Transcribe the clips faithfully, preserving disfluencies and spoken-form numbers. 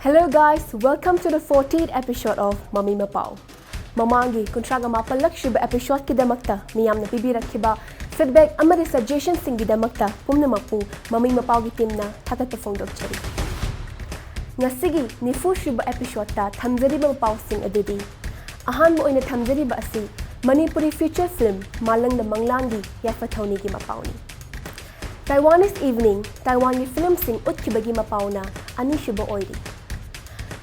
Hello guys, welcome to the fourteenth episode of ꯃꯃꯤ ꯃꯄꯥꯎ꯫ ꯃꯃꯥꯡꯒꯤ ꯀꯨꯟꯊ꯭ꯔꯥꯒ ꯃꯥꯄꯜꯂꯛ ꯁꯨꯕ episodeꯀꯤꯗꯃꯛꯇ ꯃꯤꯌꯥꯝꯅ ꯄꯤꯕꯤꯔꯛꯈꯤꯕ feedback ꯑꯃꯗꯤ suggestionꯁꯤꯡꯒꯤꯗꯃꯛꯇ ꯄꯨꯝꯅꯃꯛꯄꯨ ꯃꯃꯤ ꯃꯄꯥꯎꯒꯤ teamꯅ ꯊꯥꯒꯠꯄ ꯐꯣꯡꯗꯣꯛꯆꯔꯤ꯫ ꯉꯁꯤꯒꯤ ꯅꯤꯐꯨ ꯁꯨꯕ episodeꯇ ꯊꯝꯖꯔꯤꯕ ꯃꯄꯥꯎꯁꯤꯡ ꯑꯗꯨꯗꯤ, ꯑꯍꯥꯟꯕ ꯑꯣꯏꯅ ꯊꯝꯖꯔꯤꯕ ꯑꯁꯤ ꯃꯅꯤꯄꯨꯔꯤ feature film ꯃꯥꯂꯪꯗ ꯃꯪꯂꯥꯟꯒꯤ ꯌꯥꯏꯐ ꯊꯧꯅꯤꯒꯤ ꯃꯄꯥꯎꯅꯤ꯫ Taiwanese Evening, ꯇꯥꯏꯋꯥꯟꯒꯤ filmꯁꯤꯡ ꯎꯠꯈꯤꯕꯒꯤ ꯃꯄꯥꯎꯅ ꯑꯅꯤꯁꯨꯕ ꯑꯣꯏꯔꯤ꯫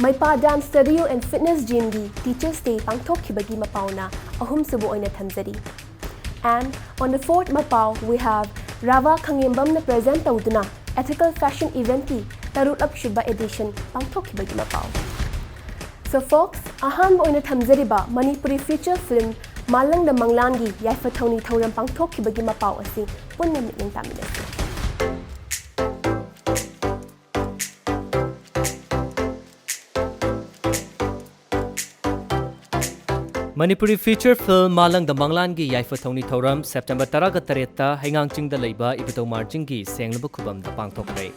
ꯃꯩꯄꯥ Dance Studio and Fitness Gymꯒꯤ Teachers Day ꯄꯥꯡꯊꯣꯛꯈꯤꯕꯒꯤ ꯃꯄꯥꯎꯅ ꯑꯍꯨꯝꯁꯨꯕ ꯑꯣꯏꯅ ꯊꯝꯖꯔꯤ꯫ And on the fourth ꯃꯄꯥꯎ, we have ꯔꯥꯚꯥ ꯈꯪꯉꯦꯝꯕꯝꯅ present ꯇꯧꯗꯨꯅ ethical fashion eventꯀꯤ ꯇꯔꯨꯛꯂꯛ ꯁꯨꯕ edition ꯄꯥꯡꯊꯣꯛꯈꯤꯕꯒꯤ ꯃꯄꯥꯎ꯫ So folks, ꯑꯍꯥꯟꯕ ꯑꯣꯏꯅ ꯊꯝꯖꯔꯤꯕ ꯃꯅꯤꯄꯨꯔꯤ feature film ꯃꯥꯂꯪꯗ ꯃꯪꯂꯥꯟꯒꯤ ꯌꯥꯏꯐ ꯊꯧꯅꯤ ꯊꯧꯔꯝ ꯄꯥꯡꯊꯣꯛꯈꯤꯕꯒꯤ ꯃꯄꯥꯎ ꯑꯁꯤ ꯄꯨꯟꯅ ꯃꯤꯠꯌꯦꯡ ꯇꯥꯃꯤꯟꯅꯁꯤ꯫ ꯃꯅꯤꯄꯨꯔꯤ feature film ꯃꯥꯂꯪꯗ ꯃꯪꯂꯥꯟꯒꯤ ꯌꯥꯏꯐ ꯊꯧꯅꯤ ꯊꯧꯔꯝ September ꯇꯔꯥꯒ ꯇꯔꯦꯠꯇ ꯍꯩꯉꯥꯡ ꯆꯤꯡꯗ ꯂꯩꯕ ꯏꯕꯨꯙꯧ ꯃꯥꯔꯖꯤꯡꯒꯤ ꯁꯦꯡꯂꯕ ꯈꯨꯕꯝꯗ ꯄꯥꯡꯊꯣꯛꯈ꯭ꯔꯦ꯫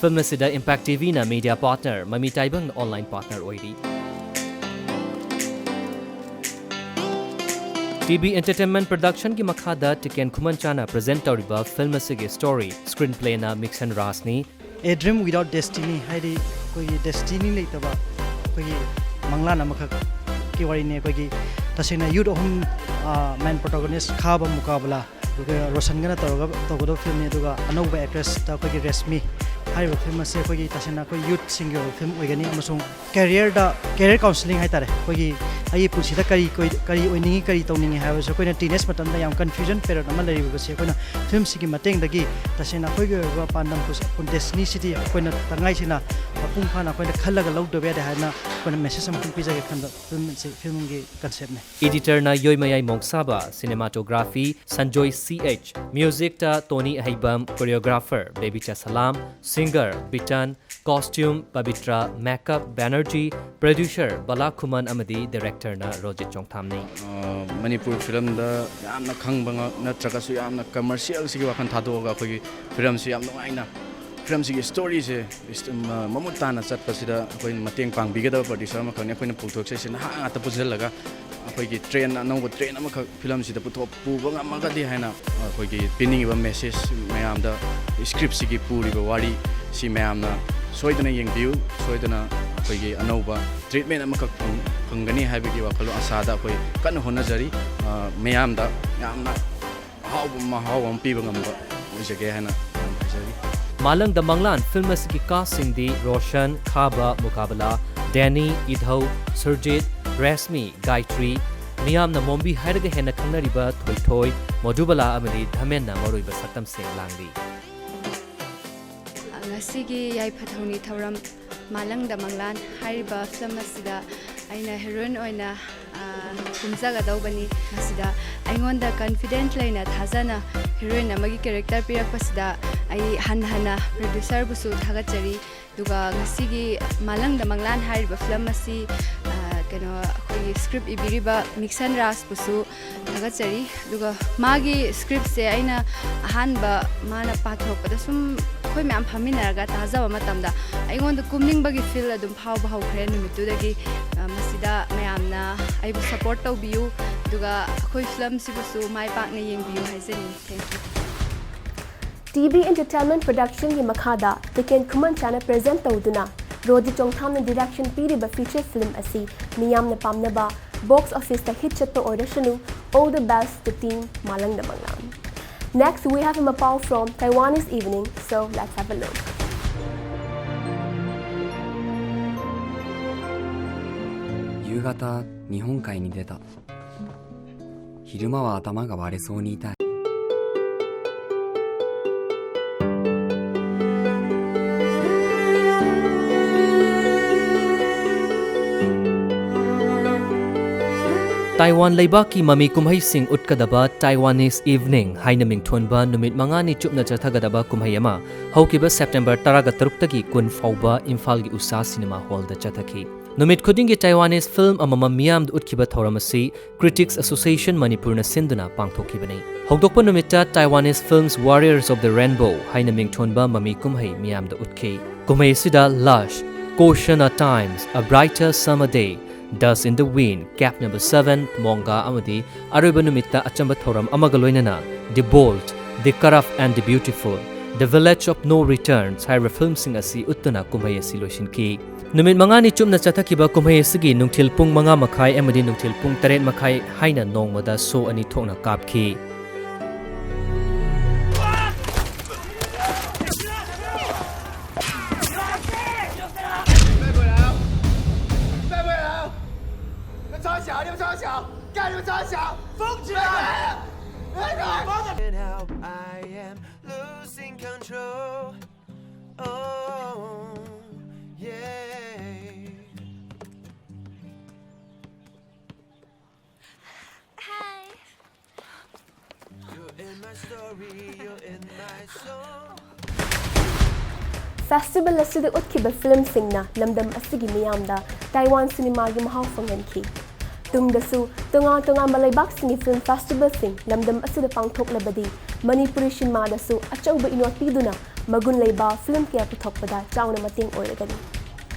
Film ꯑꯁꯤꯗ Impact TVꯅ media partner, ꯃꯃꯤ ꯇꯥꯏꯕꯪꯅ online partner ꯑꯣꯏꯔꯤ꯫ ꯇꯤ ꯕꯤ Entertainment Productionꯒꯤ ꯃꯈꯥꯗ ꯇꯤꯀꯦꯟ ꯈꯨꯃꯟꯆꯥꯅ present ꯇꯧꯔꯤꯕ film ꯑꯁꯤꯒꯤ story, screenplayꯅ ꯃꯤꯛꯁꯟ ꯔꯥꯖꯅꯤ꯫ A Dream Without Destiny ꯍꯥꯏꯗꯤ ꯑꯩꯈꯣꯏꯒꯤ destiny ꯂꯩꯇꯕ ꯑꯩꯈꯣꯏꯒꯤ ꯃꯪꯂꯥꯟ ꯑꯃꯈꯛꯀꯤ ꯋꯥꯔꯤꯅꯤ꯫ ꯑꯩꯈꯣꯏꯒꯤ ꯇꯁꯦꯡꯅ youth ꯑꯍꯨꯝ, ꯑ, main protagonist ꯈꯥꯕ ꯃꯨꯀꯥꯕꯂꯥ, ꯑꯗꯨꯒ ꯔꯣꯁꯟꯒꯅ ꯇꯧꯔꯒ ꯇꯧꯒꯗꯕ filmꯅꯤ꯫ ꯑꯗꯨꯒ ꯑꯅꯧꯕ actressꯇ ꯑꯩꯈꯣꯏꯒꯤ ꯔꯦꯁꯃꯤ꯫ ꯍꯥꯏꯔꯤꯕ film ꯑꯁꯦ ꯑꯩꯈꯣꯏꯒꯤ ꯇꯁꯦꯡꯅ ꯑꯩꯈꯣꯏ youthꯁꯤꯡꯒꯤ ꯑꯣꯏꯕ film ꯑꯣꯏꯒꯅꯤ ꯑꯃꯁꯨꯡ careerꯗ, career counselling ꯍꯥꯏꯇꯥꯔꯦ, ꯑꯩꯈꯣꯏꯒꯤ ꯑꯩꯒꯤ ꯄꯨꯟꯁꯤꯗ ꯀꯔꯤ, ꯀꯔꯤ, ꯀꯔꯤ ꯑꯣꯏꯅꯤꯡꯉꯤ, ꯀꯔꯤ ꯇꯧꯅꯤꯡꯉꯤ ꯍꯥꯏꯕꯁꯦ ꯑꯩꯈꯣꯏꯅ teenage ꯃꯇꯝꯗ ꯌꯥꯝ confusion period ꯑꯃ ꯂꯩꯔꯤꯕꯁꯦ ꯑꯩꯈꯣꯏꯅ filmꯁꯤꯒꯤ ꯃꯇꯦꯡꯗꯒꯤ ꯇꯁꯦꯡꯅ ꯑꯩꯈꯣꯏꯒꯤ ꯑꯣꯏꯕ ꯄꯥꯟꯗꯝ ꯄꯨꯟ-, destinyꯁꯤꯗꯤ ꯑꯩꯈꯣꯏꯅ ꯇꯉꯥꯏꯁꯤꯅ ꯃꯄꯨꯡ ꯐꯥꯅ ꯑꯩꯈꯣꯏꯅ ꯈꯜꯂꯒ ꯂꯧꯗꯕ ꯌꯥꯗꯦ ꯍꯥꯏꯅ ꯑꯩꯈꯣꯏꯅ message ꯑꯃꯈꯛ ꯄꯤꯖꯒꯦ ꯈꯟꯕ filmꯁꯤ, filmꯒꯤ conceptꯅꯤ꯫ Editorꯅ ꯌꯣꯏꯃꯌꯥꯏ ꯃꯣꯡꯁꯥꯕ, cinematography ꯁꯟꯖꯣꯏ ꯁꯤ ꯑꯩꯆ, musicꯇ ꯇꯣꯅꯤ ꯑꯍꯩꯕꯝ, choreographer ꯕꯦꯕꯤꯆꯥ ꯁꯂꯥꯝ, singer ꯕꯤꯇꯟ, costume Pavitra, makeup Banerjee, producer ꯕꯂꯥ ꯈꯨꯃꯟ ꯑꯃꯗꯤ directorꯅ ꯔꯣꯖꯤꯠ ꯆꯣꯡꯊꯥꯝꯅꯤ꯫ ꯑ, ꯃꯅꯤꯄꯨꯔ filmꯗ ꯌꯥꯝꯅ ꯈꯪꯕ ꯉꯥꯛ ꯅꯠꯇ꯭ꯔꯒꯁꯨ ꯌꯥꯝꯅ commercialꯁꯤꯒꯤ ꯋꯥꯈꯜ ꯊꯥꯗꯣꯛꯑꯒ ꯑꯩꯈꯣꯏꯒꯤ filmꯁꯤ ꯌꯥꯝ ꯅꯨꯡꯉꯥꯏꯅ ꯐꯤꯂꯝꯁꯤꯒꯤ ꯁ꯭ꯇꯣꯔꯤꯁꯦ ꯏꯁ-, ꯃ-, ꯃꯃꯨꯠ ꯇꯥꯅ ꯆꯠꯄꯁꯤꯗ ꯑꯩꯈꯣꯏꯅ ꯃꯇꯦꯡ ꯄꯥꯡꯕꯤꯒꯗꯕ ꯄ꯭ꯔꯣꯗ꯭ꯌꯨꯁꯔ ꯑꯃꯈꯛꯅꯤ꯫ ꯑꯩꯈꯣꯏꯅ ꯄꯨꯊꯣꯛꯆꯔꯤꯁꯦ ꯅꯍꯥ ꯉꯥꯛꯇ ꯄꯨꯟꯁꯤꯜꯂꯒ ꯑꯩꯈꯣꯏꯒꯤ ꯇ꯭ꯔꯦꯟ, ꯑꯅꯧꯕ ꯇ꯭ꯔꯦꯟ ꯑꯃꯈꯛ ꯐꯤꯂꯝꯁꯤꯗ ꯄꯨꯊꯣꯛ ꯄꯨꯕ ꯉꯝꯃꯒꯗꯤ ꯍꯥꯏꯅ ꯑꯩꯈꯣꯏꯒꯤ ꯄꯤꯅꯤꯡꯉꯤꯕ ꯃꯦꯁꯦꯖ ꯃꯌꯥꯝꯗ, ꯁ꯭ꯀ꯭ꯔꯤꯞꯁꯤꯒꯤ ꯄꯨꯔꯤꯕ ꯋꯥꯔꯤ ꯁꯤ ꯃꯌꯥꯝꯅ ꯁꯣꯏꯗꯅ ꯌꯦꯡꯕꯤꯌꯨ, ꯁꯣꯏꯗꯅ ꯑꯩꯈꯣꯏꯒꯤ ꯑꯅꯧꯕ ꯇ꯭ꯔꯤꯠꯃꯦꯟ ꯑꯃꯈꯛ ꯐꯪ-, ꯐꯪꯒꯅꯤ ꯍꯥꯏꯕꯒꯤ ꯋꯥꯈꯜꯂꯣꯟ ꯑꯁꯥꯗ ꯑꯩꯈꯣꯏ ꯀꯟꯅ ꯍꯣꯠꯅꯖꯔꯤ꯫ ꯑ, ꯃꯌꯥꯝꯗ ꯌꯥꯝꯅ ꯑꯍꯥꯎꯕ ꯃꯍꯥꯎ ꯑꯃ ꯄꯤꯕ ꯉꯝꯕ ꯑꯣꯏꯖꯒꯦ ꯍꯥꯏꯅ ꯌꯥꯝ ꯍꯥꯏꯖꯔꯤ꯫ ꯃꯥꯂꯪꯗ ꯃꯪꯂꯥꯟ ꯐꯤꯜꯝ ꯑꯁꯤꯒꯤ ꯀꯥꯁꯁꯤꯡꯗꯤ ꯔꯣꯁꯟ, ꯈꯥꯕ, ꯃꯨꯀꯥꯕꯂꯥ, ꯗꯦꯅꯤ, ꯏꯙꯧ, ꯁꯨꯔꯖꯤꯠ, ꯔꯦꯁꯃꯤ, ꯒꯥꯏꯇ꯭ꯔꯤ, ꯃꯤꯌꯥꯝꯅ ꯃꯣꯝꯕꯤ ꯍꯥꯏꯔꯒ ꯍꯦꯟꯅ ꯈꯪꯅꯔꯤꯕ ꯊꯣꯏꯊꯣꯏ, ꯃꯣꯙꯨꯕꯂꯥ ꯑꯃꯗꯤ ꯙꯃꯦꯟꯅ ꯃꯔꯨꯑꯣꯏꯕ ꯁꯛꯇꯝꯁꯤꯡ ꯂꯥꯡꯂꯤ꯫ ꯉꯁꯤꯒꯤ ꯌꯥꯏꯐ ꯊꯧꯅꯤ ꯊꯧꯔꯝ ꯃꯥꯂꯪꯗ ꯃꯪꯂꯥꯟ ꯍꯥꯏꯔꯤꯕ ꯐꯤꯂꯝ ꯑꯁꯤꯗ ꯑꯩꯅ ꯍꯦꯔꯣꯏꯟ ꯑꯣꯏꯅ, ꯑ, ꯀꯨꯝꯖꯒꯗꯧꯕꯅꯤ꯫ ꯃꯁꯤꯗ ꯑꯩꯉꯣꯟꯗ ꯀꯟꯐꯤꯗꯦꯟꯁ ꯂꯩꯅ ꯊꯥꯖꯅ ꯍꯦꯔꯣꯏꯟ ꯑꯃꯒꯤ ꯀꯦꯔꯦꯛꯇꯔ ꯄꯤꯔꯛꯄꯁꯤꯗ ꯑꯩ ꯍꯟꯅ ꯍꯟꯅ ꯄ꯭ꯔꯣꯗ꯭ꯌꯨꯁꯔꯕꯨꯁꯨ ꯊꯥꯒꯠꯆꯔꯤ꯫ ꯑꯗꯨꯒ ꯉꯁꯤꯒꯤ ꯃꯥꯂꯪꯗ ꯃꯪꯂꯥꯟ ꯍꯥꯏꯔꯤꯕ ꯐꯤꯂꯝ ꯑꯁꯤ, ꯑ, ꯀꯩꯅꯣ, ꯑꯩꯈꯣꯏꯒꯤ ꯁ꯭ꯀ꯭ꯔꯤꯞ ꯏꯕꯤꯔꯤꯕ ꯃꯤꯛꯁꯟ ꯔꯥꯖꯄꯨꯁꯨ ꯊꯥꯒꯠꯆꯔꯤ꯫ ꯑꯗꯨꯒ ꯃꯥꯒꯤ ꯁ꯭ꯀ꯭ꯔꯤꯞꯁꯦ ꯑꯩꯅ ꯑꯍꯥꯟꯕ ꯃꯥꯅ ꯄꯥꯊꯣꯔꯛꯄꯗ ꯁꯨꯝ ꯑꯩꯈꯣꯏ ꯃꯌꯥꯝ ꯐꯝꯃꯤꯟꯅꯔꯒ ꯇꯥꯖꯕ ꯃꯇꯝꯗ ꯑꯩꯉꯣꯟꯗ ꯀꯨꯝꯅꯤꯡꯕꯒꯤ ꯐꯤꯜ ꯑꯗꯨꯝ ꯐꯥꯎꯕ ꯍꯧꯈ꯭ꯔꯦ ꯅꯨꯃꯤꯠꯇꯨꯗꯒꯤ꯫ ꯑ, ꯃꯁꯤꯗ ꯃꯌꯥꯝꯅ ꯑꯩꯕꯨ ꯁꯄꯣꯔꯠ ꯇꯧꯕꯤꯌꯨ, ꯑꯗꯨꯒ ꯑꯩꯈꯣꯏ ꯐꯤꯂꯝꯁꯤꯕꯨꯁꯨ ꯃꯥꯏ ꯄꯥꯛꯅ ꯌꯦꯡꯕꯤꯌꯨ ꯍꯥꯏꯖꯅꯤꯡꯉꯤ꯫ Thank you. T V Entertainment Production ꯒꯤ ꯃꯈꯥꯗ ꯇꯤꯀꯦꯟ ꯈꯨꯃꯟꯆꯥꯅ ꯄ꯭ꯔꯦꯖꯦꯟ ꯇꯧꯗꯨꯅ ꯔꯣꯖꯤ ꯆꯣꯡꯊꯥꯝꯅ ꯗꯤꯔꯦꯛꯁꯟ ꯄꯤꯔꯤꯕ ꯐꯤꯆꯔ ꯐꯤꯂꯝ ꯑꯁꯤ ꯃꯤꯌꯥꯝꯅ ꯄꯥꯝꯅꯕ ꯕꯣꯛꯁ ꯑꯣꯐꯤꯁꯇ ꯍꯤꯠ ꯆꯠꯄ ꯑꯣꯏꯔꯁꯅꯨ꯫ All the best to team ꯃꯥꯂꯪꯗ ꯃꯪꯂꯥꯟ꯫ Next, we have a ꯃꯄꯥꯎ from Taiwanese Evening, so let's have a look. 夕方、日本海に出た。 昼間は頭が割れそうに痛い。 Taiwan ꯂꯩꯕꯥꯛꯀꯤ ꯃꯃꯤ ꯀꯨꯝꯍꯩꯁꯤꯡ ꯎꯠꯀꯗꯕ Taiwanese Evening ꯍꯥꯏꯅ ꯃꯤꯡꯊꯣꯟꯕ ꯅꯨꯃꯤꯠ ꯃꯉꯥꯅꯤ ꯆꯨꯞꯅ ꯆꯠꯊꯒꯗꯕ ꯀꯨꯝꯍꯩ ꯑꯃ ꯍꯧꯈꯤꯕ ꯁꯦꯞꯇꯦꯝꯕꯔ ꯇꯔꯥꯒ ꯇꯔꯨꯛꯇꯒꯤ ꯀꯨꯟ ꯐꯥꯎꯕ ꯏꯝꯐꯥꯜꯒꯤ ꯎꯁꯥ ꯁꯤꯅꯦꯃꯥ ꯍꯣꯜꯗ ꯆꯠꯊꯈꯤ꯫ ꯅꯨꯃꯤꯠ ꯈꯨꯗꯤꯡꯒꯤ Taiwanese film ꯑꯃꯃꯝ ꯃꯤꯌꯥꯝꯗ ꯎꯠꯈꯤꯕ ꯊꯧꯔꯝ ꯑꯁꯤ Critics Association ꯃꯅꯤꯄꯨꯔꯅ ꯁꯤꯟꯗꯨꯅ ꯄꯥꯡꯊꯣꯛꯈꯤꯕꯅꯤ꯫ ꯍꯧꯗꯣꯛꯄ ꯅꯨꯃꯤꯠꯇ Taiwanese films Warriors of the Rainbow ꯍꯥꯏꯅ ꯃꯤꯡꯊꯣꯟꯕ ꯃꯃꯤ ꯀꯨꯝꯍꯩ ꯃꯤꯌꯥꯝꯗ ꯎꯠꯈꯤ꯫ ꯀꯨꯝꯍꯩ ꯑꯁꯤꯗ Lush, Caution at Times, A Brighter Summer Day, Dust in the Wind, Cab Number Seven, Monga ꯑꯃꯗꯤ ꯑꯔꯣꯏꯕ ꯅꯨꯃꯤꯠꯇ ꯑꯆꯝꯕ ꯊꯧꯔꯝ ꯑꯃꯒ ꯂꯣꯏꯅꯅ The Bold, The Corrupt and the Beautiful, The Village of No Returns ꯍꯥꯏꯔꯤꯕ filmꯁꯤꯡ ꯑꯁꯤ ꯎꯠꯇꯨꯅ ꯀꯨꯝꯍꯩ ꯑꯁꯤ ꯂꯣꯏꯁꯤꯟꯈꯤ꯫ ꯅꯨꯃꯤꯠ ꯃꯉꯥꯅꯤ ꯆꯨꯞꯅ ꯆꯠꯊꯈꯤꯕ ꯀꯨꯝꯍꯩ ꯑꯁꯤꯒꯤ ꯅꯨꯡꯊꯤꯜ ꯄꯨꯡ ꯃꯉꯥ ꯃꯈꯥꯏ ꯑꯃꯗꯤ ꯅꯨꯡꯊꯤꯜ ꯄꯨꯡ ꯇꯔꯦꯠ ꯃꯈꯥꯏ ꯍꯥꯏꯅ ꯅꯣꯡꯃꯗ show ꯑꯅꯤ ꯊꯣꯛꯅ ꯀꯥꯞꯈꯤ꯫ Now I am losing control. Oh, yeah. Hi. You're in my story, you're in my song. Festival ꯑꯁꯤꯗ ꯎꯠꯈꯤꯕ filmꯁꯤꯡꯅ ꯂꯝꯗꯝ ꯑꯁꯤꯒꯤ ꯃꯤꯌꯥꯝꯗ Taiwan cinemaꯒꯤ ꯃꯍꯥꯎ ꯐꯪꯍꯟꯈꯤ꯫ ꯇꯨꯡꯗꯁꯨ ꯇꯣꯉꯥꯟ ꯇꯣꯉꯥꯟꯕ ꯂꯩꯕꯥꯛꯁꯤꯡꯒꯤ film festivalꯁꯤꯡ ꯂꯝꯗꯝ ꯑꯁꯤꯗ ꯄꯥꯡꯊꯣꯛꯂꯕꯗꯤ ꯃꯅꯤꯄꯨꯔꯤ cinemaꯗꯁꯨ ꯑꯆꯧꯕ ꯏꯅꯣꯠ ꯄꯤꯗꯨꯅ ꯃꯒꯨꯟ ꯂꯩꯕ film ꯀꯌꯥ ꯄꯨꯊꯣꯛꯄꯗ ꯆꯥꯎꯅ ꯃꯇꯦꯡ ꯑꯣꯏꯔꯒꯅꯤ꯫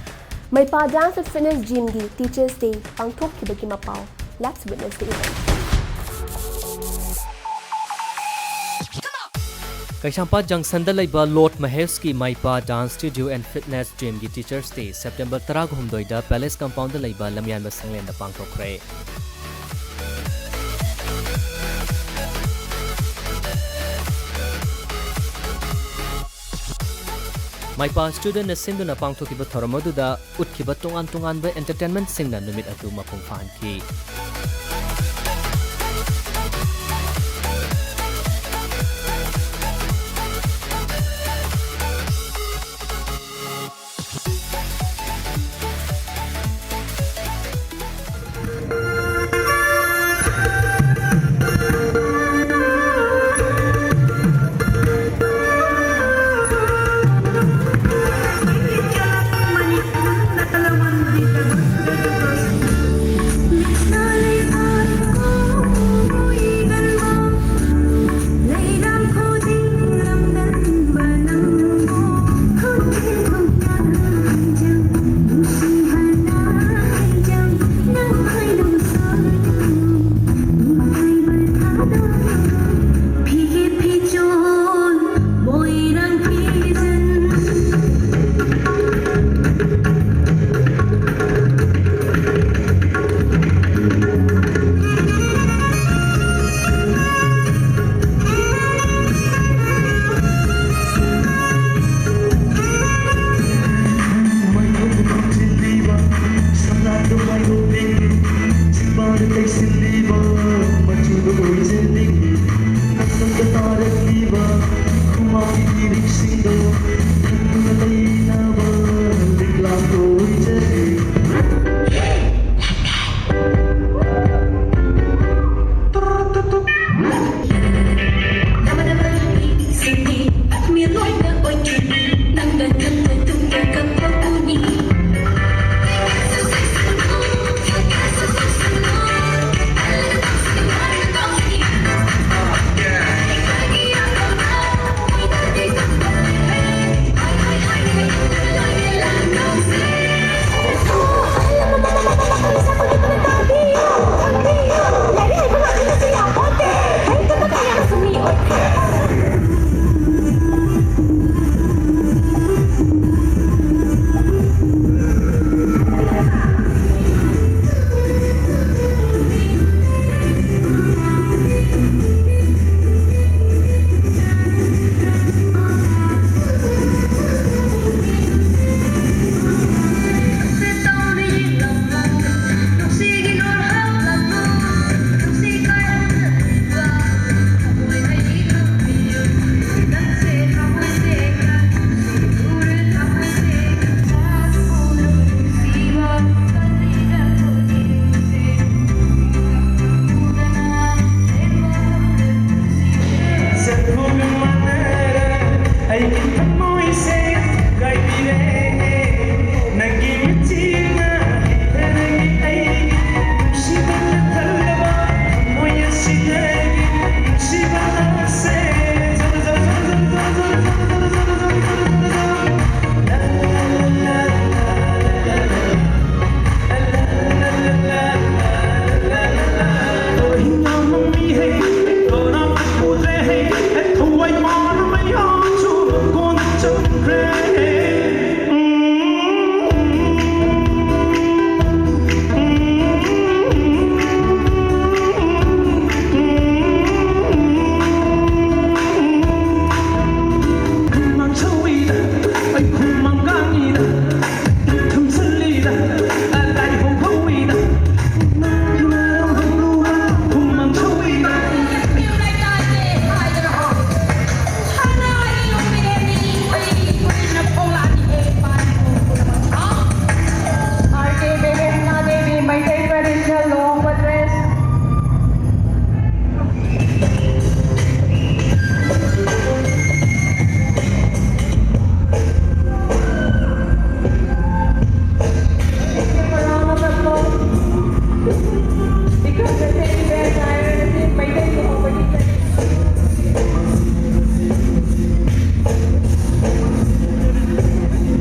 ꯃꯩꯄꯥ Dance and Fitness Gymꯒꯤ Teachers Day ꯄꯥꯡꯊꯣꯛꯈꯤꯕꯒꯤ ꯃꯄꯥꯎ꯫ Let's witness the event. ꯀꯩꯁꯥꯝꯄꯥꯠ ꯖꯪꯁꯟꯗ ꯂꯩꯕ Lord Maheshꯀꯤ ꯃꯩꯄꯥ Dance Studio and Fitness Gymꯒꯤ Teachers Day September ꯇꯔꯥꯒ ꯍꯨꯝꯗꯣꯏꯗ Palace Compoundꯗ ꯂꯩꯕ ꯂꯝꯌꯥꯟꯕ ꯁꯪꯂꯦꯟꯗ ꯄꯥꯡꯊꯣꯛꯈ꯭ꯔꯦ꯫ ꯃꯩꯄꯥ Studentꯅ ꯁꯤꯟꯗꯨꯅ ꯄꯥꯡꯊꯣꯛꯈꯤꯕ ꯊꯧꯔꯝ ꯑꯗꯨꯗ ꯎꯠꯈꯤꯕ ꯇꯣꯉꯥꯟ ꯇꯣꯉꯥꯟꯕ entertainmentꯁꯤꯡꯅ ꯅꯨꯃꯤꯠ ꯑꯗꯨ ꯃꯄꯨꯡ ꯐꯥꯍꯟꯈꯤ꯫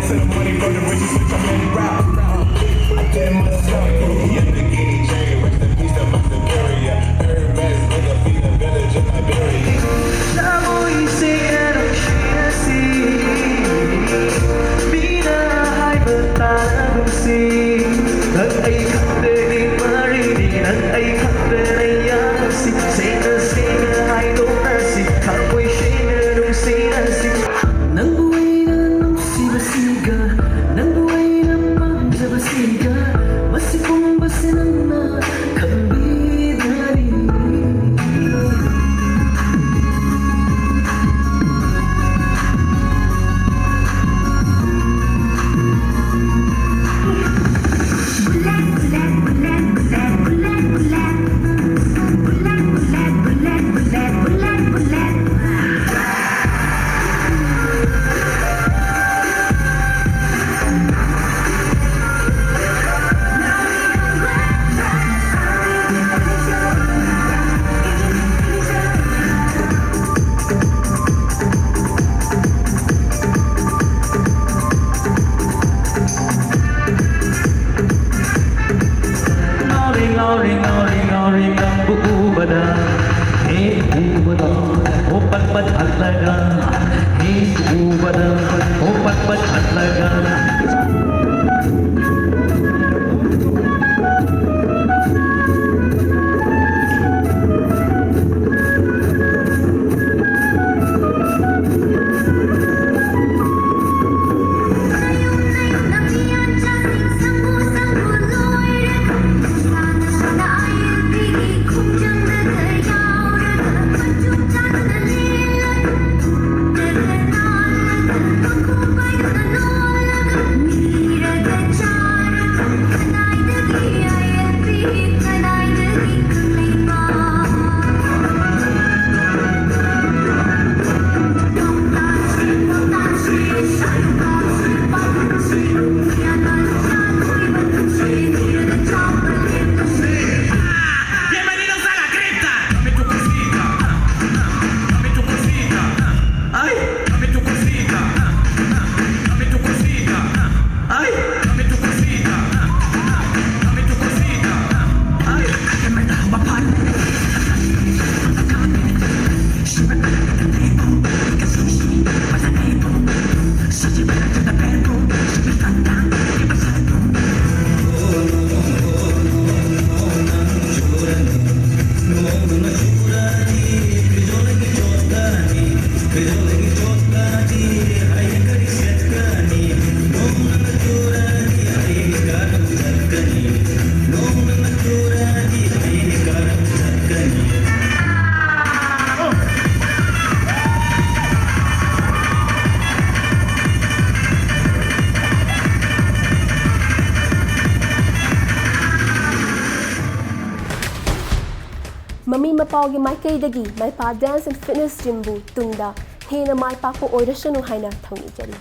Money from the richest, bitch, I'm in rap. I did myself, yeah, Lamborghini chain, rest in peace to my superior. Hermes, nigga, feed the village in Liberia. ꯅꯪ ꯑꯩ ꯈꯪꯗꯦ ꯃꯔꯤꯅꯤ, ꯅꯪ ꯑꯩ ꯈꯪꯗꯦ ꯌꯥꯅꯁꯤ, ꯁꯦꯡꯅ ꯁꯦꯡꯅ ꯍꯥꯏꯗꯣꯛꯅꯁꯤ, ꯊꯃꯣꯏ ꯁꯦꯡꯅ ꯅꯨꯡꯁꯤꯅꯁꯤ꯫ ꯅꯪꯕꯨ ꯑꯩꯅ ꯅꯨꯡꯁꯤꯕꯁꯤꯒ, ꯅꯪꯕꯨ ꯑꯩꯅ ꯄꯥꯝꯖꯕꯁꯤꯒ, ꯃꯁꯤ ꯄꯨꯝꯕꯁꯦ ꯅꯪꯅ ꯈꯪꯕꯤꯗ꯭ꯔꯗꯤ꯫ ꯉꯥꯎꯔꯦ, ꯉꯥꯎꯔꯦ, ꯉꯥꯎꯔꯦ, ꯉꯥꯎꯔꯦ ꯅꯪꯕꯨ ꯎꯕꯗ, ꯍꯦꯛ ꯎꯕꯗ, ꯑꯣ ꯄꯠ ꯄꯠ ꯍꯜꯂꯒ, ꯍꯦꯛ ꯎꯕꯗ, ꯑꯣ ꯄꯠ ꯄꯠ ꯍꯜꯂꯒ꯫ ꯄꯥꯎꯒꯤ ꯃꯥꯏꯀꯩꯗꯒꯤ ꯃꯥꯏꯄꯥ Dance and Fitness Gymꯕꯨ ꯇꯨꯡꯗ ꯍꯦꯟꯅ ꯃꯥꯏ ꯄꯥꯛꯄ ꯑꯣꯏꯔꯁꯅꯨ ꯍꯥꯏꯅ ꯊꯧꯅꯤꯖꯔꯤ꯫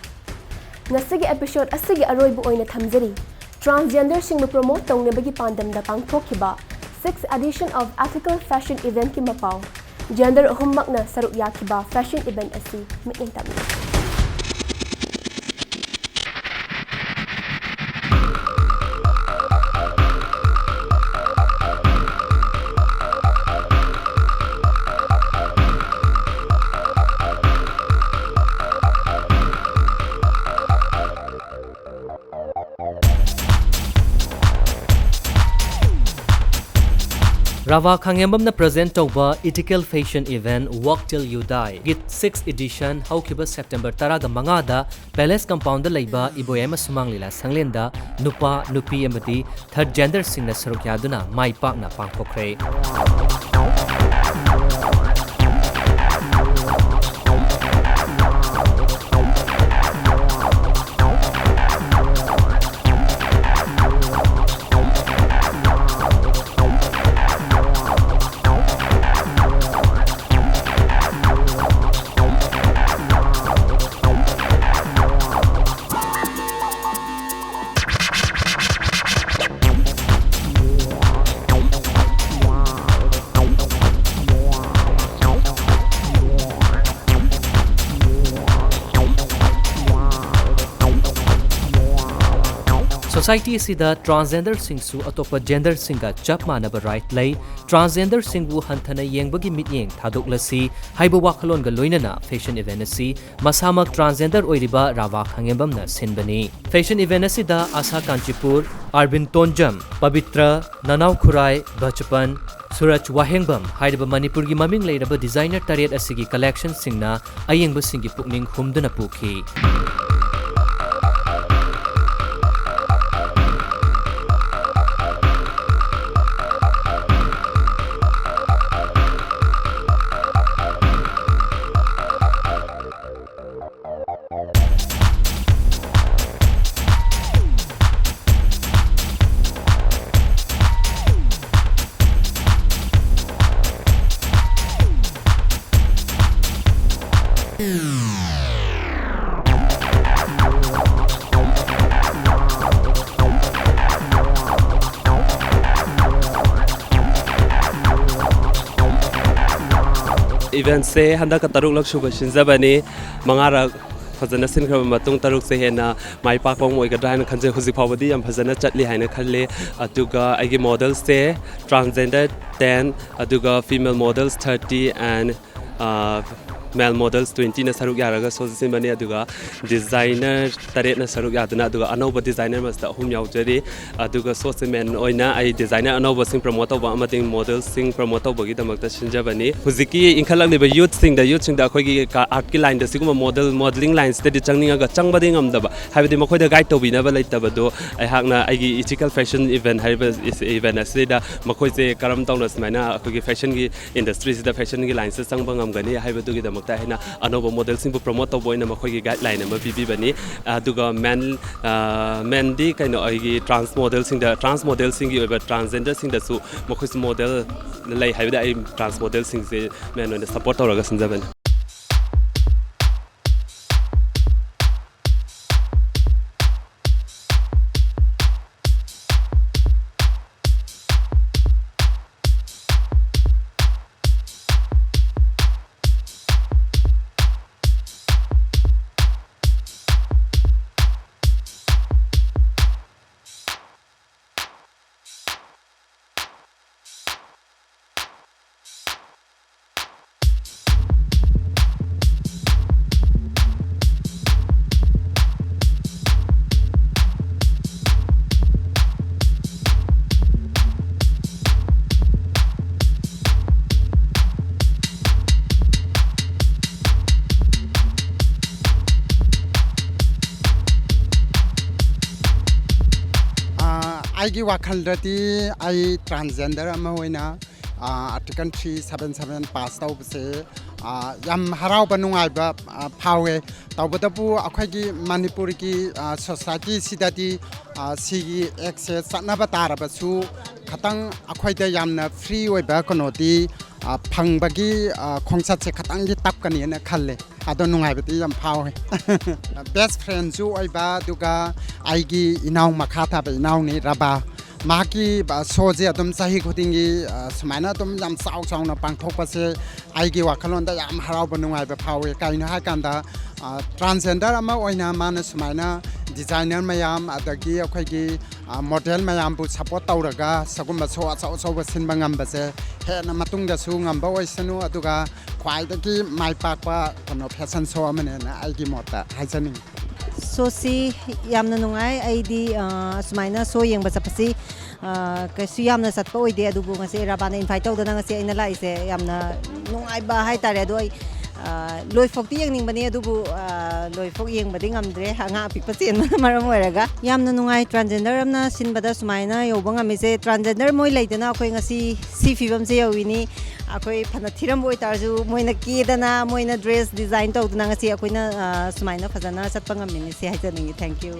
ꯉꯁꯤꯒꯤ episode ꯑꯁꯤꯒꯤ ꯑꯔꯣꯏꯕ ꯑꯣꯏꯅ ꯊꯝꯖꯔꯤ꯫ Transgenderꯁꯤꯡꯕꯨ promote ꯇꯧꯅꯕꯒꯤ ꯄꯥꯟꯗꯝꯗ ꯄꯥꯡꯊꯣꯛꯈꯤꯕ sixth edition of Ethical Fashion Eventꯀꯤ ꯃꯄꯥꯎ꯫ Gender ꯑꯍꯨꯝꯃꯛꯅ ꯁꯔꯨꯛ ꯌꯥꯈꯤꯕ fashion event ꯑꯁꯤ ꯃꯤꯠꯌꯦꯡ ꯇꯥꯕꯤꯌꯨ꯫ ꯔꯥꯚꯥ ꯈꯥꯉꯦꯝꯕꯝꯅ present ꯇꯧꯕ Ethical Fashion Event Walk Till You Dieꯒꯤ sixth edition ꯍꯧꯈꯤꯕ September ꯇꯔꯥꯒ ꯃꯉꯥꯗ Palace Compoundꯗ ꯂꯩꯕ ꯏꯕꯣꯌꯥꯏꯃ ꯁꯨꯃꯥꯡ ꯂꯤꯂꯥ ꯁꯪꯂꯦꯟꯗ ꯅꯨꯄꯥ, ꯅꯨꯄꯤ ꯑꯃꯗꯤ third genderꯁꯤꯡꯅ ꯁꯔꯨꯛ ꯌꯥꯗꯨꯅ ꯃꯥꯏ ꯄꯥꯛꯅ ꯄꯥꯡꯊꯣꯛꯈ꯭ꯔꯦ꯫ Society ꯑꯁꯤꯗ transgenderꯁꯤꯡꯁꯨ ꯑꯇꯣꯞꯄ genderꯁꯤꯡꯒ ꯆꯞ ꯃꯥꯟꯅꯕ right ꯂꯩ꯫ Transgenderꯁꯤꯡꯕꯨ ꯍꯟꯊꯅ ꯌꯦꯡꯕꯒꯤ ꯃꯤꯠꯌꯦꯡ ꯊꯥꯗꯣꯛꯂꯁꯤ ꯍꯥꯏꯕ ꯋꯥꯈꯜꯂꯣꯟꯒ ꯂꯣꯏꯅꯅ fashion event ꯑꯁꯤ ꯃꯁꯥꯃꯛ transgender ꯑꯣꯏꯔꯤꯕ ꯔꯥꯚꯥ ꯈꯥꯉꯦꯝꯕꯝꯅ ꯁꯤꯟꯕꯅꯤ꯫ Fashion event ꯑꯁꯤꯗ ꯑꯁꯥ ꯀꯥꯟꯆꯤꯄꯨꯔ, ꯑꯥꯔꯕꯤꯟ ꯇꯣꯟꯖꯝ, ꯄꯕꯤꯇ꯭ꯔ, ꯅꯅꯥꯎ ꯈꯨꯔꯥꯏ, ꯕꯆꯄꯟ, ꯁꯨꯔꯖ ꯋꯥꯍꯦꯡꯕꯝ ꯍꯥꯏꯔꯤꯕ ꯃꯅꯤꯄꯨꯔꯒꯤ ꯃꯃꯤꯡ ꯂꯩꯔꯕ designer ꯇꯔꯦꯠ ꯑꯁꯤꯒꯤ collectionꯁꯤꯡꯅ ꯑꯌꯦꯡꯕꯁꯤꯡꯒꯤ ꯄꯨꯛꯅꯤꯡ ꯍꯨꯝꯗꯨꯅ ꯄꯨꯈꯤ꯫ Eventꯁꯦ ꯍꯟꯗꯛꯀ ꯇꯔꯨꯛꯂꯛ ꯁꯨꯕ ꯁꯤꯟꯖꯕꯅꯤ꯫ ꯃꯉꯥꯔꯛ ꯐꯖꯅ ꯁꯤꯟꯈ꯭ꯔꯕ ꯃꯇꯨꯡ, ꯇꯔꯨꯛꯁꯦ ꯍꯦꯟꯅ ꯃꯥꯏ ꯄꯥꯛꯄ ꯑꯃ ꯑꯣꯏꯒꯗ꯭ꯔꯥ ꯍꯥꯏꯅ ꯈꯟꯖꯩ꯫ ꯍꯧꯖꯤꯛ ꯐꯥꯎꯕꯗꯤ ꯌꯥꯝ ꯐꯖꯅ ꯆꯠꯂꯤ ꯍꯥꯏꯅ ꯈꯜꯂꯤ꯫ ꯑꯗꯨꯒ ꯑꯩꯒꯤ ꯃꯣꯗꯦꯜꯁꯦ transgender ten, ꯑꯗꯨꯒ female models thirty and male models twentyꯅ ꯁꯔꯨꯛ ꯌꯥꯔꯒ ꯁꯣꯁꯦ ꯁꯤꯟꯕꯅꯤ꯫ ꯑꯗꯨꯒ designer ꯇꯔꯦꯠꯅ ꯁꯔꯨꯛ ꯌꯥꯗꯨꯅ, ꯑꯗꯨꯒ ꯑꯅꯧꯕ designer ꯃꯁꯤꯗ ꯑꯍꯨꯝ ꯌꯥꯎꯖꯔꯤ꯫ ꯑꯗꯨꯒ ꯁꯣꯁꯦ main ꯑꯣꯏꯅ ꯑꯩ designer ꯑꯅꯧꯕꯁꯤꯡ promote ꯇꯧꯕ ꯑꯃꯗꯤ modelꯁꯤꯡ promote ꯇꯧꯕꯒꯤꯗꯃꯛꯇ ꯁꯤꯟꯖꯕꯅꯤ꯫ ꯍꯧꯖꯤꯛꯀꯤ ꯏꯟꯈꯠꯂꯛꯂꯤꯕ youthꯁꯤꯡꯗ, youthꯁꯤꯡꯗ ꯑꯩꯈꯣꯏꯒꯤ ꯀ-, artꯀꯤ lineꯗ ꯁꯤꯒꯨꯝꯕ model, modelling lineꯁꯤꯗꯗꯤ ꯆꯪꯅꯤꯡꯉꯒ ꯆꯪꯕꯗꯤ ꯉꯝꯗꯕ, ꯍꯥꯏꯕꯗꯤ ꯃꯈꯣꯏꯗ guide ꯇꯧꯕꯤꯅꯕ ꯂꯩꯇꯕꯗꯣ, ꯑꯩꯍꯥꯛꯅ ꯑꯩꯒꯤ Ethical Fashion Event ꯍꯥꯏꯔꯤꯕ event ꯑꯁꯤꯗ ꯃꯈꯣꯏꯁꯦ ꯀꯔꯝ ꯇꯧꯅ ꯁꯨꯃꯥꯏꯅ ꯑꯩꯈꯣꯏꯒꯤ fashionꯒꯤ industryꯁꯤꯗ, fashionꯒꯤ lineꯁꯤꯗ ꯆꯪꯕ ꯉꯝꯒꯅꯤ ꯍꯥꯏꯕꯗꯨꯒꯤꯗꯃꯛꯇ ꯑꯩꯅ ꯑꯅꯧꯕ modelꯁꯤꯡꯕꯨ promote ꯇꯧꯕ ꯑꯣꯏꯅ ꯃꯈꯣꯏꯒꯤ guideline ꯑꯃ ꯄꯤꯕꯤꯕꯅꯤ꯫ ꯑꯗꯨꯒ men, ꯑ, menꯗꯤ ꯀꯩꯅꯣ, ꯑꯩꯒꯤ trans modelꯁꯤꯡꯗ, trans modelꯁꯤꯡꯒꯤ ꯑꯣꯏꯕ transgenderꯁꯤꯡꯗꯁꯨ ꯃꯈꯣꯏꯁꯨ model ꯂꯩ ꯍꯥꯏꯕꯗ ꯑꯩ trans modelꯁꯤꯡꯁꯦ men ꯑꯣꯏꯅ support ꯇꯧꯔꯒ ꯁꯤꯟꯖꯕꯅꯤ꯫ ꯑꯥ, ꯑꯩꯒꯤ ꯋꯥꯈꯜꯗꯗꯤ ꯑꯩ transgender ꯑꯃ ꯑꯣꯏꯅ, ꯑꯥ, Article three seven seven pass ꯇꯧꯕꯁꯦ, ꯑꯥ, ꯌꯥꯝ ꯍꯔꯥꯎꯕ ꯅꯨꯡꯉꯥꯏꯕ, ꯑꯥ, ꯐꯥꯎꯋꯦ꯫ ꯇꯧꯕꯇꯕꯨ ꯑꯩꯈꯣꯏꯒꯤ ꯃꯅꯤꯄꯨꯔꯒꯤ, ꯑꯥ, societyꯁꯤꯗꯗꯤ, ꯑꯥ, ꯁꯤꯒꯤ actꯁꯦ ꯆꯠꯅꯕ ꯇꯥꯔꯕꯁꯨ ꯈꯇꯪ ꯑꯩꯈꯣꯏꯗ ꯌꯥꯝꯅ free ꯑꯣꯏꯕ ꯀꯩꯅꯣꯗꯤ, ꯑꯥ, ꯐꯪꯕꯒꯤ, ꯑꯥ, ꯈꯣꯡꯆꯠꯁꯦ ꯈꯇꯪꯗꯤ ꯇꯞꯀꯅꯤꯅ ꯈꯜꯂꯦ꯫ ꯑꯗꯣ ꯅꯨꯡꯉꯥꯏꯕꯗꯤ ꯌꯥꯝ ꯐꯥꯎꯋꯦ꯫ Best friendꯁꯨ ꯑꯣꯏꯕ, ꯑꯗꯨꯒ ꯑꯩꯒꯤ ꯏꯅꯥꯎ, ꯃꯈꯥ ꯊꯥꯕ ꯏꯅꯥꯎꯅꯤ ꯔꯕꯥ꯫ ꯃꯍꯥꯛꯀꯤ ꯁꯣꯁꯦ ꯑꯗꯨꯝ ꯆꯍꯤ ꯈꯨꯗꯤꯡꯒꯤ ꯁꯨꯃꯥꯏꯅ ꯑꯗꯨꯝ ꯌꯥꯝ ꯆꯥꯎ ꯆꯥꯎꯅ ꯄꯥꯡꯊꯣꯛꯄꯁꯦ ꯑꯩꯒꯤ ꯋꯥꯈꯜꯂꯣꯟꯗ ꯌꯥꯝ ꯍꯔꯥꯎꯕ ꯅꯨꯡꯉꯥꯏꯕ ꯐꯥꯎꯏ꯫ ꯀꯩꯅꯣ ꯍꯥꯏꯀꯥꯟꯗ ꯇ꯭ꯔꯥꯟꯁꯖꯦꯟꯗꯔ ꯑꯃ ꯑꯣꯏꯅ ꯃꯥꯅ ꯁꯨꯃꯥꯏꯅ ꯗꯤꯖꯥꯏꯅꯔ ꯃꯌꯥꯝ ꯑꯗꯒꯤ ꯑꯩꯈꯣꯏꯒꯤ ꯃꯣꯗꯦꯜ ꯃꯌꯥꯝꯕꯨ ꯁꯄꯣꯔꯠ ꯇꯧꯔꯒ ꯁꯒꯨꯝꯕ ꯁꯣ ꯑꯆꯧ ꯑꯆꯧꯕ ꯁꯤꯟꯕ ꯉꯝꯕꯁꯦ ꯍꯦꯟꯅ ꯃꯇꯨꯡꯗꯁꯨ ꯉꯝꯕ ꯑꯣꯏꯁꯅꯨ, ꯑꯗꯨꯒ ꯈ꯭ꯋꯥꯏꯗꯒꯤ ꯃꯥꯏ ꯄꯥꯛꯄ ꯀꯩꯅꯣ ꯐꯦꯁꯟ ꯁꯣ ꯑꯃꯅꯦꯅ ꯑꯩꯒꯤ ꯃꯣꯠꯇ ꯍꯥꯏꯖꯅꯤꯡꯉꯤ꯫ ꯁꯣꯁꯤ ꯌꯥꯝꯅ ꯅꯨꯡꯉꯥꯏ꯫ ꯑꯩꯗꯤ ꯑꯁꯨꯃꯥꯏꯅ ꯁꯣ ꯌꯦꯡꯕ ꯆꯠꯄꯁꯤ ꯀꯩꯁꯨ ꯌꯥꯝꯅ ꯆꯠꯄ ꯑꯣꯏꯗꯦ, ꯑꯗꯨꯕꯨ ꯉꯁꯤ ꯔꯥꯕꯥꯅ ꯏꯟꯚꯥꯏꯠ ꯇꯧꯗꯅ ꯉꯁꯤ ꯑꯩꯅ ꯂꯥꯛꯏꯁꯦ ꯌꯥꯝꯅ ꯅꯨꯡꯉꯥꯏꯕ ꯍꯥꯏꯇꯥꯔꯦ꯫ ꯑꯗꯣ ꯑꯩ ꯂꯣꯏꯐꯥꯎꯇꯤ ꯌꯦꯡꯅꯤꯡꯕꯅꯤ, ꯑꯗꯨꯕꯨ ꯂꯣꯏꯐꯥꯎ ꯌꯦꯡꯕꯗꯤ ꯉꯝꯗ꯭ꯔꯦ, ꯑꯉꯥꯡ ꯑꯄꯤꯛꯄ ꯆꯦꯟꯕꯅ ꯃꯔꯝ ꯑꯣꯏꯔꯒ꯫ ꯌꯥꯝꯅ ꯅꯨꯡꯉꯥꯏ ꯇ꯭ꯔꯥꯟꯖꯦꯟꯗꯔ ꯑꯃꯅ ꯁꯤꯟꯕꯗ ꯁꯨꯃꯥꯏꯅ ꯌꯧꯕ ꯉꯝꯃꯤꯁꯦ꯫ ꯇ꯭ꯔꯥꯟꯖꯦꯟꯗꯔ ꯃꯣꯏ ꯂꯩꯗꯅ ꯑꯩꯈꯣꯏ ꯉꯁꯤ ꯁꯤ ꯐꯤꯕꯝꯁꯦ ꯌꯧꯏꯅꯤ꯫ ꯑꯩꯈꯣꯏ ꯐꯅ ꯊꯤꯔꯝꯕ ꯑꯣꯏꯇꯥꯔꯁꯨ ꯃꯣꯏꯅ ꯀꯦꯗꯅ, ꯃꯣꯏꯅ ꯗ꯭ꯔꯦꯁ ꯗꯤꯖꯥꯏꯟ ꯇꯧꯗꯅ ꯉꯁꯤ ꯑꯩꯈꯣꯏꯅ ꯁꯨꯃꯥꯏꯅ ꯐꯖꯅ ꯆꯠꯄ ꯉꯝꯃꯤꯅꯤ, ꯁꯤ ꯍꯥꯏꯖꯅꯤꯡꯉꯤ꯫ Thank you.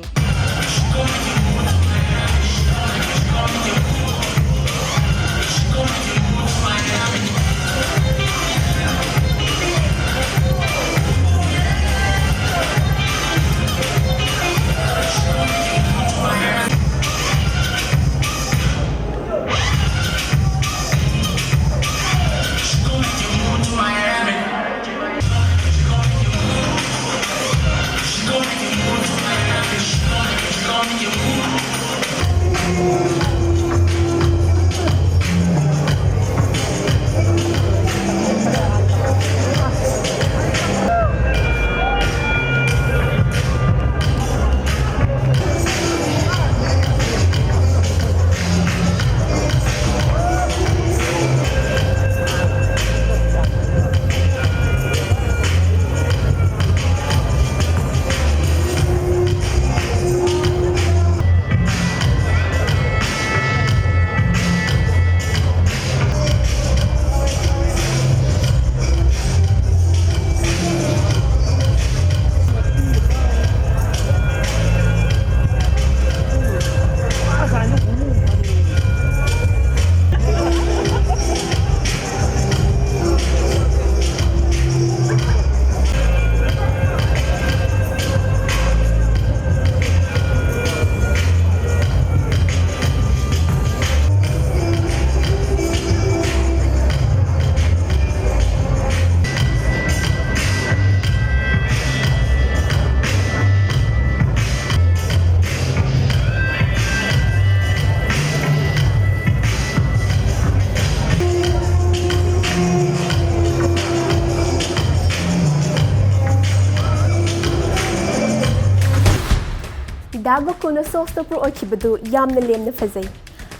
ꯗꯥ ꯒꯣꯀꯨꯜꯅ ꯁꯣ ꯁ꯭ꯇꯣꯄꯔ ꯑꯣꯏꯈꯤꯕꯗꯨ ꯌꯥꯝꯅ ꯂꯦꯝꯅ ꯐꯖꯩ꯫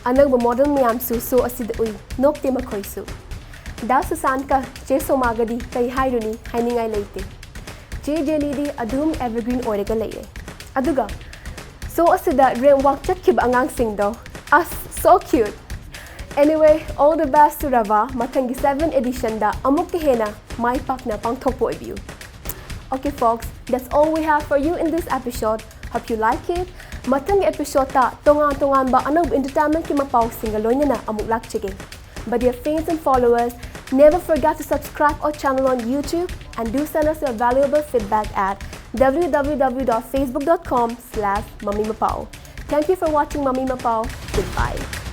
ꯑꯅꯧꯕ ꯃꯣꯗꯦꯜ ꯃꯌꯥꯝꯁꯨ ꯁꯣ ꯑꯁꯤꯗ ꯎꯏ, ꯅꯣꯞꯇꯦ ꯃꯈꯣꯏꯁꯨ꯫ ꯗꯥ ꯁꯨꯁꯥꯟꯀ ꯆꯦ ꯁꯣꯃꯥꯒꯗꯤ ꯀꯩ ꯍꯥꯏꯔꯨꯅꯤ, ꯍꯥꯏꯅꯤꯡꯉꯥꯏ ꯂꯩꯇꯦ꯫ ꯆꯦ ꯖꯦꯅꯤꯗꯤ ꯑꯗꯨꯝ ꯑꯦꯚꯔꯒ꯭ꯔꯤꯟ ꯑꯣꯏꯔꯒ ꯂꯩꯔꯦ꯫ ꯑꯗꯨꯒ ꯁꯣ ꯑꯁꯤꯗ ꯔꯦꯝꯞ ꯋꯥꯛ ꯆꯠꯈꯤꯕ ꯑꯉꯥꯡꯁꯤꯡꯗꯣ, ꯑꯁ, so cute! Anyway, all the best to Rava, ꯃꯊꯪꯒꯤ seven editionꯗ ꯑꯃꯨꯛꯀ ꯍꯦꯟꯅ ꯃꯥꯏ ꯄꯥꯛꯅ ꯄꯥꯡꯊꯣꯛꯄ ꯑꯣꯏꯕꯤꯌꯨ꯫ Okay folks, that's all we have for you in this episode. Hope you like it. ꯃꯊꯪꯒꯤ episodeꯇ ꯇꯣꯉꯥꯟ ꯇꯣꯉꯥꯟꯕ ꯑꯅꯧꯕ entertainmentꯀꯤ ꯃꯄꯥꯎꯁꯤꯡꯒ ꯂꯣꯏꯅꯅ ꯑꯃꯨꯛ ꯂꯥꯛꯆꯒꯦ꯫ But dear fans and followers, never forget to subscribe our channel on YouTube and do send us your valuable feedback at w w w dot facebook dot com slash mamimapao. Thank you for watching Mami Mapao. Goodbye.